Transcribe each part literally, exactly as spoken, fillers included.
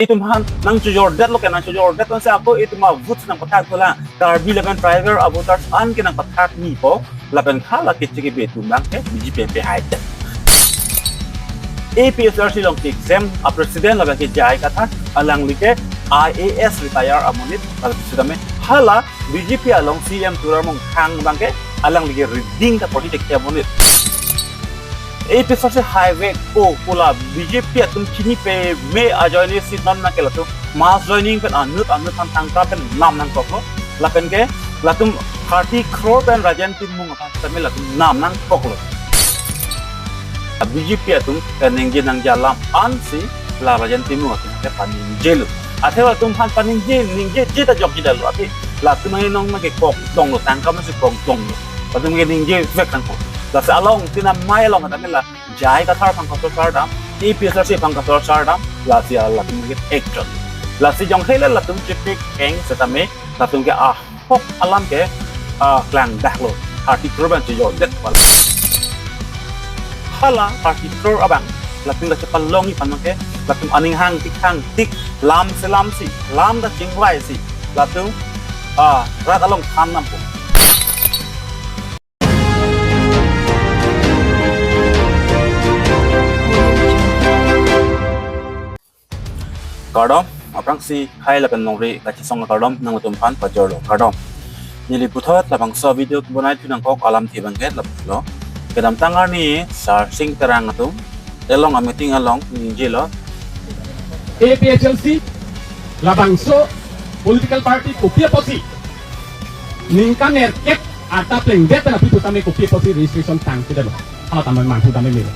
Itum aphan nangchojordetlo ke, nangchojordet ansi ako itum avote nangpathak dolang. Karbi lapen tribal avoters an ke nangpathak nipo. Lapen hala kechek kebi atum abang ke B J P pehai det. A P H L C along ke exam a president lapen ke J I Kathar, alangli ke I A S retire amonit, lapen sitame hala B J P along C M Tuliram Ronghang abang ke alangli ke reading ta pori thekthe amonit. A P H L C highway ko kola B J P atum chini peme ajoine si non abang ke latum mass joining pen anut anut aphan tangka pen nam nangkoklo. Lapen ke latum thirty crore pen Rajen Timung aphan tame latum nam nangkoklo. B J P atum kaningje nangji alam ansi la Rajen Timung atum ke paningjelo. Athe latum aphan paningje ningjeje ta jokjidetlo, athe latum nangli non abang ke kok tonglo, tangka masi kok tonglo. Latum ke ningje vek nangkok. Lasi along tina mai along tame la J I Kathar aphan kachor chardam, A P H L C aphan kachor chardam, lasi latum ke action. Lasi jonghe le latum chepik keng setame latum ke ahok alam ke, ah, klangdaklo. Thirty crore abang chojordet wal. Hala thirty crore abang latum kachepalongji aphan abang ke latum aning hangtik hangtik, lam se lam si, lam ta chingvai si, latum, ah, rat along than nampo. Kardom, aphrangsi hai lapen longri kachesong kardom nanglitum aphan pajorlo, kardom. Neli puthot labangso video bonai thu nangkok alamthe abang ke lapulo. Kedamtang arni Sarsing Terang atum along a meeting along ningjelo, A P H L C labangso political party kopi apotsi ningkan nerkep arta plengdet pen aphi pu tame kopi apotsi registration tangchedetlo, hala tame manghu tame melo.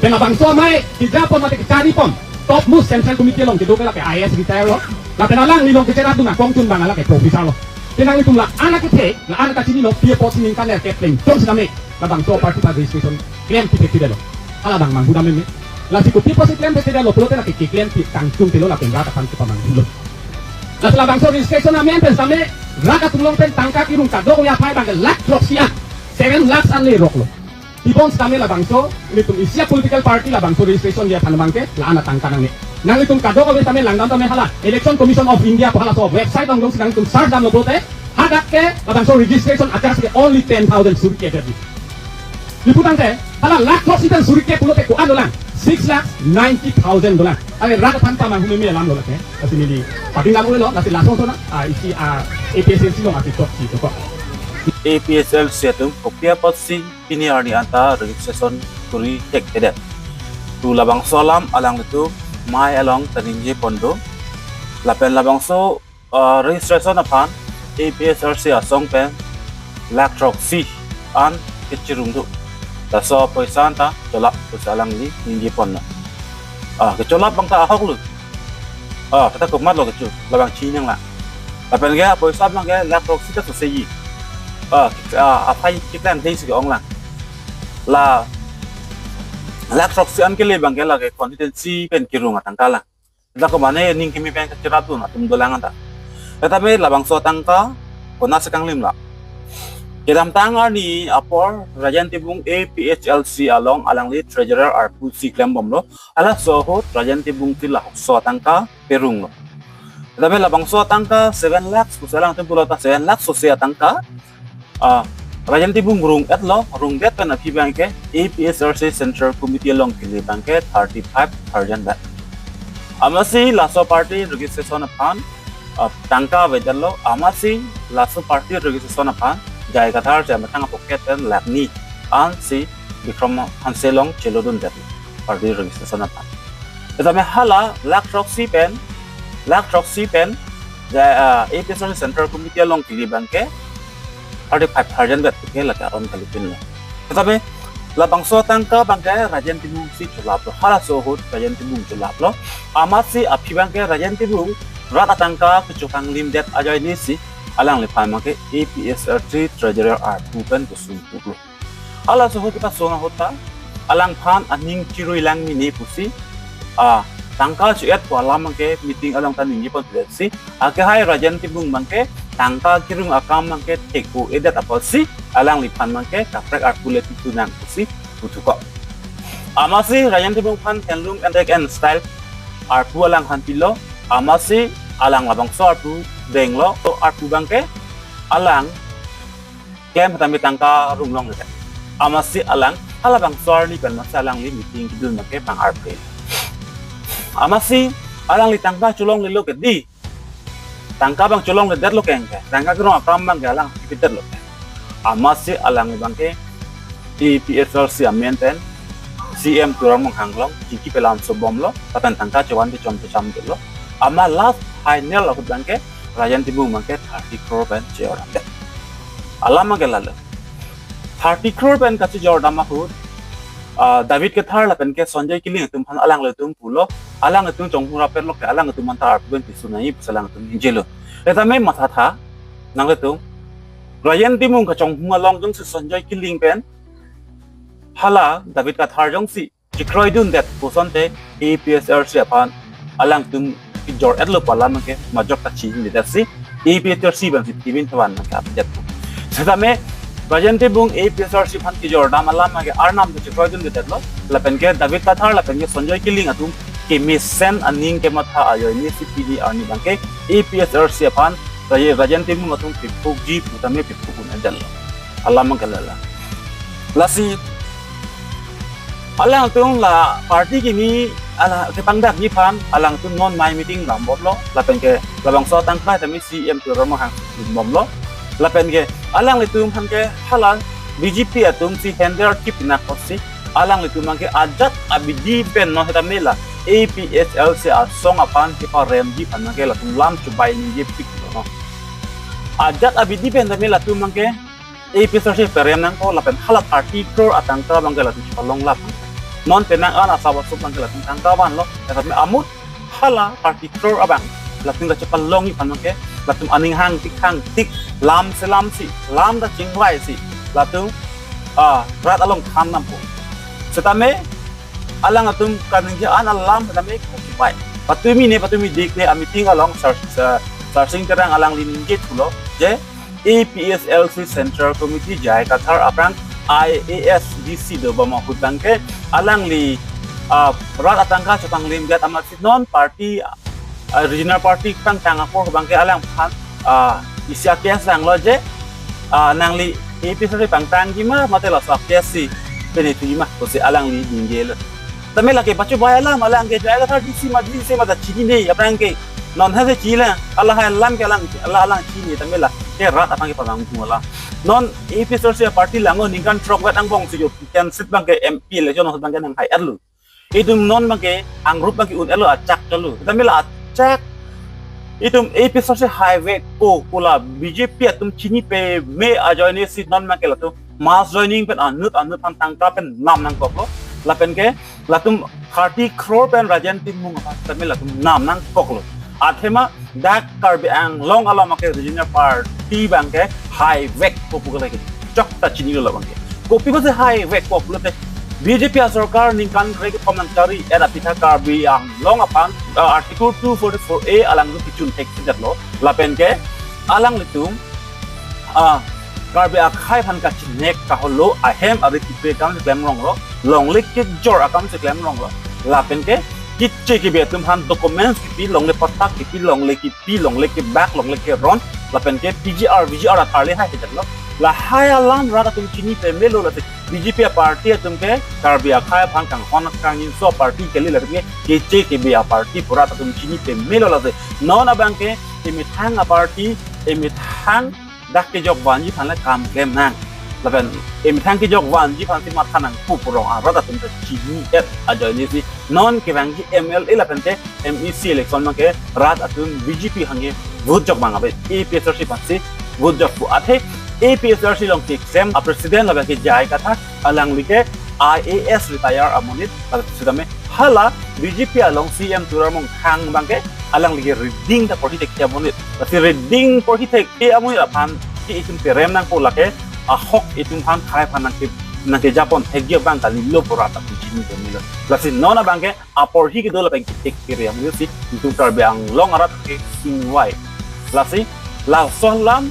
Pen labangso amei kejapon mate kecharipon topmost central committee along kedo ke lake I A S retire lo. Lapen alangli along kecheradun akongchun abang lake professor lo. Pen nanglitum la-an akethe, la-an akachinilo, pi apotsi ningkan nerkep plengdet sitame labangso party aphan registration klem thekthe detlo. Hala abang manghu tame me. Lasi kopi apotsi klem thekthe detlo pulote lake keklem thek tangchungthelo, lapen rat aphan kepamanghulo. Lasi labangso registration amen pen sitame rat atum along pen tangka kerung kadokave aphai abang ke lakh throksi an, seven lakhs an le roklo. Tebon sitame labangso, nelitum isi a political party labangso registration ji aphan abang ke la-an atangka nangne. Nanglitum kadokave sitame langdam tame hala Election Commission of India pu halaso website along jongsi nanglitum search damlo pulote, hadak ke labangso registration a-charge ke only ten thousand, suri ke jadi. Lapu tangte hala lakh throksi pen suri ke pulote ko-an dolang, six lakhs ninety thousand dolang. Are rat aphan pamanghu meme alam lo lake. Lasi neli pading lam lo, lasi lason sona, ah, isi, ah, A P H L C along ati tok si tok. A P H L C atum kopi apotsi pini arni anta registration kuri thekthedet. Tu labangso alam alanglitum mai along ta ningjepon do. Lapen labangso, ah, registration aphan A P H L C asong pen lakh throksi an kechirung do. Laso apoisa anta cholap pusi alangli ningjeponlo. Ah, kecholap abang ta ahoklo. Ah, kata komatlo kecho, labang chininglang. Lapen ke apoisa abang ke lakh throksi ta sosei. Ah, ah, aphai keklem thei si ke-onglang. La lakh throksi an kele abang ke lake constituency pen kerung atangka lang. Dak ke mane ning kimi pen kacheradun atum dolang anta. Tetapi labangso atangka konatsi kanglim la. Kedamtang arni apor Rajen Timung A P H L C along alangli treasurer arpu si klembomlo. Halaso ahut Rajen Timung ti laso atangka perunglo. Tetapi labangso atangka seven lakhs pusi alangtum pulo ta seven lakhs sosei atangka, ah, Rajen Timung rung-etlo, rungdet pen aphi abang ke A P H L C Central Committee along kele abang ke thirty-five thousand dak. Amatsi laso party registration aphan, ah, tangka avedetlo, amatsi laso party registration aphan J I Kathar si amethang a-pocket pen lakh ni ansi Bikram Hanse along chelodundet party registration aphan. Tetapi hala lakh throksi pen, lakh throksi pen, J-, ah, A P H L C Central Committee along kele abang ke thirty-five thousand vet ke lake aron kalipinlo. Tetapi labangso atangka abang ke Rajen Timung si cholaplo, halaso ahut Rajen Timung cholaplo. Amatsi aphi abang ke Rajen Timung rat atangka kecho kanglimdet ajoine si alangliphan abang ke A P H L C treasurer arpu pen kesung puklo. Halaso ahut ta sona ahut ta alangphan aning chirui lang mene pusi, ah, tangka cho-et pu alam abang ke meeting along ta ningjepondet si, akehai Rajen Timung abang ke tangka kerung akam abang ke thek-o-edet apotsi alangliphan abang ke kaprek arpu le pitu nang pusi puthukok. Amatsi Rajen Timung aphan kenlum entek en style arpu alangphan pilo, amatsi alang labangso arpu denglo, to arpu abangke alang klem tame tangka rung longledet. Amatsi alang halabangso arni pen amatsi alangli meeting kedun abangke pang-arpre. Amatsi alangli tangka cholonglelo ke dei. Tangka abang cholongledetlo ke anke, tangka kerong akam abangke alang pidetlo ke. Amatsi alang abangke APHLC amen pen CEM Tuliram Ronghang along chingki pelam sobomlo, lapen tangka chevan pechom pecham dolo. Amat last final ahut abangke Rajen Timung abangke thirty crore pen chejordamdet. Alam abangke lalo. Thirty crore pen kachejordam ahut, ah, David Kathar lapen ke Sanjoy Killing atum aphan alanglitum pulo, alanglitum chonghu rapetlo ke alanglitum anta arpu pen pisu nangji pusi alanglitum ningjelo. Setame mathatha, nanglitum, Rajen Timung kachonghu along jongsi Sanjoy Killing pen hala David Kathar jongsi chekroidundet pu asonte APHLC aphan alangtum kejor-etlo pu alam abangke majok ta chinidetsi APHLC abangsi thibin thavan abangke apjet. Setame Rajen Timung APHLC aphan kejordam alam abangke arnam ta chekroidundetlo, lapen ke David Kathar lapen ke Sanjoy Killing atum kemesen aning kematha ajoinesi pini arni abangke APHLC aphan Raje-, Rajen Timung atum piphukji pu tame piphuk un-edetlo. Alam abangke lalo. Lasi alangtum la party kimi ala kepangdakji aphan alangtum non mai meeting dambomlo, lapen ke labangso tangka tame CEM Tuliram Ronghang bomlo, lapen ke alanglitum aphan ke hala BJP atumsi hender kip pinak apotsi alanglitum abangke ajat abidi pen non setame la APHLC asong aphan keparemji aphan abangke latum lam chubai ningje piklo non. Ajat abidi pen tame latum abangke APHLC perem nangkok lapen hala thirty crore atangka abangke latum chepalong lap. Non penang an asap asuk abangke latum tangka vanlo, lapen amut hala thirty crore abang latum kachepalongji aphan abangke latum aning hangtik hangtik, lam se lamsi, lam ta chingvaisi latum, ah, rat along than nangpo. Setame alanglitum kaningje an alam setame kachipai. Patumi ne patumi dik ne a-meeting along Sar-, Sar-, Sarsing Terang alangli ningje thulo je APHLC Central Committee J I Kathar aphrang IAS DC dobom ahut abangke alangli, ah, rat atangka chepanglimdet amatsi non party, ah, regional party pangtang apor abangke alangphan, ah, isi a-case langlo je, ah, nangli APHLC pangtangji ma mate laso a-case si pene thuji ma pusi alangli ningjelo. Tame lake bacho bai alam alangke J I Kathar DC ma DC ma ta chinine, aphrang ke non hase chila, hala hai alam ke alang, hala alang chini, tame lake rat aphan kepamanghu alam. Non APHLC party langnon ningkan throkvet angbongsi jo, kan seat abangke MP election ahut abangke nanghai-etlo. Itum non abangke angrup abangke un-etlo, achak chalo. Tame la achak itum APHLC haivekpo pu la BJP atum chini pame ajoinesi non abangke latum mass joining pen anut anut aphan tangka pen nam nangkoklo. Lapen ke latum thirty crore pen Rajen Timung aphan tame latum nam nangkoklo. Athema dak Karbi Anglong along abangke regional party abangke haivekpo pu ke lake chokta chinilo labangke. Kopi apotsi haivekpo pulote BJP asorkar ningkan kre-kethom nangchari-et aphi ta Karbi Anglong aphan, ah, Article two forty-four A alangtum kechun thekthedetlo. Lapen ke alanglitum, ah, Karbi akhei aphan kachinek kaholo ahem ari tipe akam si klem ronglo, longle kejor akam si klem ronglo. Lapen ke keche kebe atum aphan documents kipi, longle patta kipi, longle kipi, longle kebak, longle keron, lapen ke PGR, VGR atharli haihedetlo. Lahai alam rat atum chini pamelo, lasi BJP aparty atum ke Karbi akhei aphan kanghon kangjinso aparty kali, latum ke keche kebe aparty pu rat atum chini pamelo, lasi non abangke emethang aparty, emethang dak kejok vanji aphan le kam klem nang. Lapen emethang kejok vanji aphan si matha nangpo pu rong arat atum ta chini-et ajoinesi non kevangji MLA lapen ke MAC election abangke rat atum BJP hanghe vote jok abang ave, APHLC aphansi vote jokpo. Athe APHLC along keklem a-president lapen ke J I Kathar, alangli ke IAS retire amonit, lapen sitame hala BJP along CEM Tuliram Ronghang abangke alangli ke riding ta porhi thekthe amonit. Lasi riding porhi thekthe amonit aphan ke itum perem nangpo, lake ahok itum aphan khei aphan nangke, nangkejapon thekji abang kalilo pu rat atum chini pamelo. Lasi non abangke aporhi kedo lapen kethek kere amonit si itum Karbi Anglong arat ke ingvai. Lasi laso alam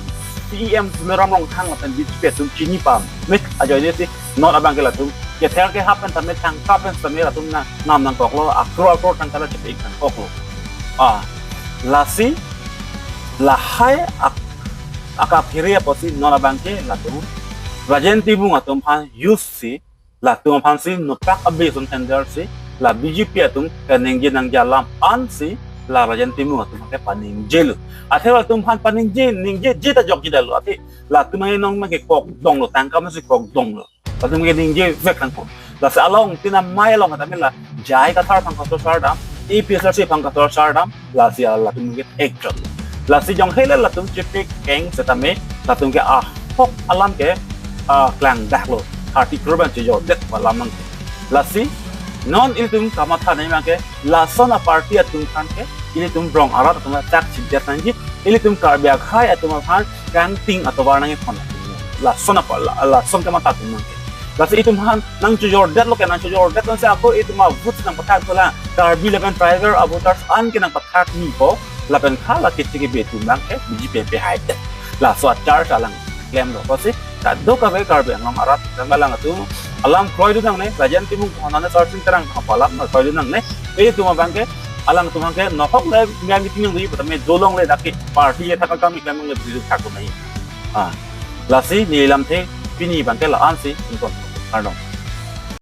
CEM Tuliram Ronghang lapen BJP atum chini pame ajoinesi non abangke latum kether kehap pen tame tangka pen tame latum na nam nangkoklo, akror akror tangka la chepe-ik nangkoklo. Ah, lasi lahai ak-, akaphere apotsi non abangke latum Rajen Timung atum aphan use si, latum aphansi nopak abe ason tender si, la B J P atum kaningje nangji alam ansi, la Rajen Timung atum ke paningjelo. Athe latum aphan paningje, ningjeje ta jokje detlo. Athe latum ke non make kokdonglo, tangka masi kokdonglo. Latum ke ningje vek nangkok. Lasi along tina mai along tame la J I Kathar aphan kasosar dam, A P H L C aphan kasosar dam, lasi latum ke ekjot. Lasi jong hele latum chepekeng setame latum ke ahok alam ke, ah, klangdaklo. Thirty crore abang chejordet alam abangke. Lasi non ilitum kamatha nangji abangke lason aparty atum aphan ke ilitum rong arat atum chak chidet nangji, ilitum Karbi akhei atum aphan kangting atovar nangji aphan. Lason apa, la-, lason kamatha atum abangke. Lasi itum aphan nangchojordetlo ke, nangchojordet ansi ako itum avote nangpathakpo la, Karbi lapen tribal avoters an ke nangpathak nipo, lapen khala kiti ke B J P abangke B J P pehai det. Laso achar alang klemlo. Apotsi kadokave Karbi Anglong arat, Karbi alang atum alam kroidun nangne, Rajen Timung Kohona ne Sarsing Terang apa alam kroidun nangne, itum abangke alang atum abangke nohok le miyang meeting nangji, tame dolongle dak ke party ethak akam ikam le beri thak nangji. Ah, lasi neli lamthe pini abangke la-ansi ingkon. Kardom.